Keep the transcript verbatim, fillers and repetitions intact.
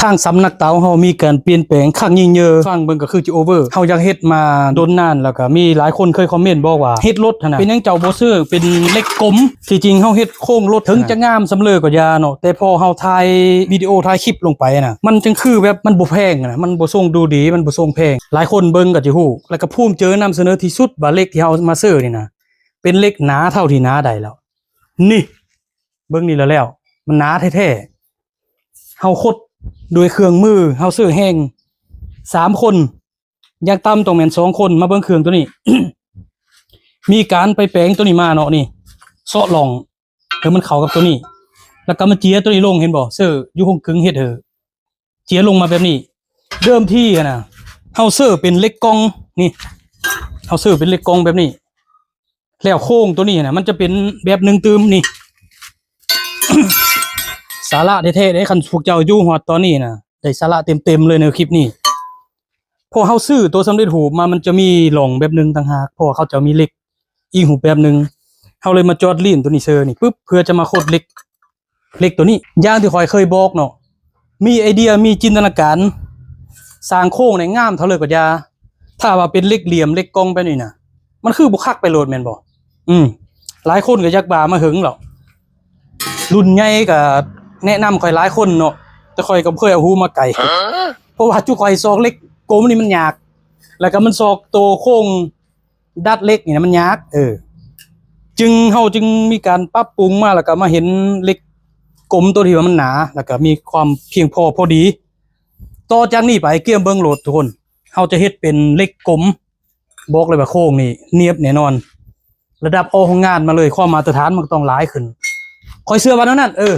ทางสำนักเต๋าเฮามีการเปลี่ยนแปลงครั้งยิ่งใหญ่ ฟังเบิ่งก็คือจิโอเวอร์ เฮาอยากเฮ็ดมาโดนนาน แล้วก็มีหลายคนเคยคอมเมนต์บอกว่าเฮ็ดรถหั่นน่ะ เป็นหยังเจ้าบ่ซื้อเป็นเหล็กกลม ที่จริงเฮาเฮ็ดโครงรถ ถึงจะงามส่ำใดก็อย่าเนาะ แต่พอเฮาถ่ายวิดีโอถ่ายคลิปลงไปน่ะ มันจั่งคือแบบมันบ่แพงน่ะ มันบ่ทรงดูดี มันบ่ทรงแพง หลายคนเบิ่งก็จะฮู้ แล้วก็ภูมิใจนำเสนอที่สุดว่าเหล็กที่เฮามาซื้อนี่น่ะ เป็นเหล็กหนาเท่าที่หนาได้แล้ว นี่ เบิ่งนี่แล้วแล้ว มันหนาแท้ๆ เฮาขดด้วยเครื่องมือ เฮาซื้อแฮงสามคน อย่างต่ำต้องแม่นสองคน มาเบิ่งเครื่องตัวนี้ มีการไปแปลงตัวนี้มาเนาะนี่ เซาะร่องให้มันเข้ากับตัวนี้ แล้วก็มาเจียตัวนี้ลง เห็นบ่ ซื้ออยู่ฮ่องกงเฮ็ดให้เจียลงมาแบบนี้ เดิมทีหั่นน่ะ เฮาซื้อเป็นเหล็กกล่อง นี่ เฮาซื้อเป็นเหล็กกล่องแบบนี้ แล้วโครงตัวนี้น่ะ มันจะเป็นแบบหนึ่งตื่มนี่ สาระแท้ๆเด้ คันพวกเจ้าอยู่ฮอดตอนนี้น่ะ ได้สาระเต็มๆเลยในคลิปนี้ พอเฮาซื้อตัวสำเร็จรูปมา มันจะมีร่องแบบหนึ่งต่างหาก เพราะว่าเขาจะมีเหล็กอีกรูปแบบหนึ่ง เฮาเลยมาจอดลีนตัวนี้เซอร์นี่ปึ๊บ เพื่อจะมาขดเหล็ก เหล็กตัวนี้ อย่างที่ข้อยเคยบอกเนาะ มีไอเดีย มีจินตนาการ สร้างโครงได้งามเท่าใดก็อย่า ถ้าว่าเป็นเหล็กเหลี่ยม เหล็กกล่องแบบนี้น่ะ มันคือบ่คักไปโลดแม่นบ่ อืม หลายคนก็อยากว่ามาเหิงแล้ว รุ่นใหญ่ก็แนะนำข้อยหลายคนเนาะ แต่ข้อยก็บ่เคยเอาหูมาใกล้ เพราะว่าจุข้อยซอกเหล็กกลมนี่มันยาก แล้วก็มันซอกโตโครงดัดเหล็กนี่นะมันยาก เออ จึง เฮาจึงมีการปรับปรุงมา แล้วก็มาเห็นเหล็กกลมตัวที่ว่ามันหนา แล้วก็มีความเพียงพอพอดี ต่อจากนี้ไปเกียมเบิ่งโลดทุกคน เฮาจะเฮ็ดเป็นเหล็กกลม บอกเลยว่าโครงนี่เนียบแน่นอน ระดับออกโรงงานมาเลย ความมาตรฐานมันก็ต้องหลายขึ้น ข้อยเชื่อว่าแนวนั้น เออ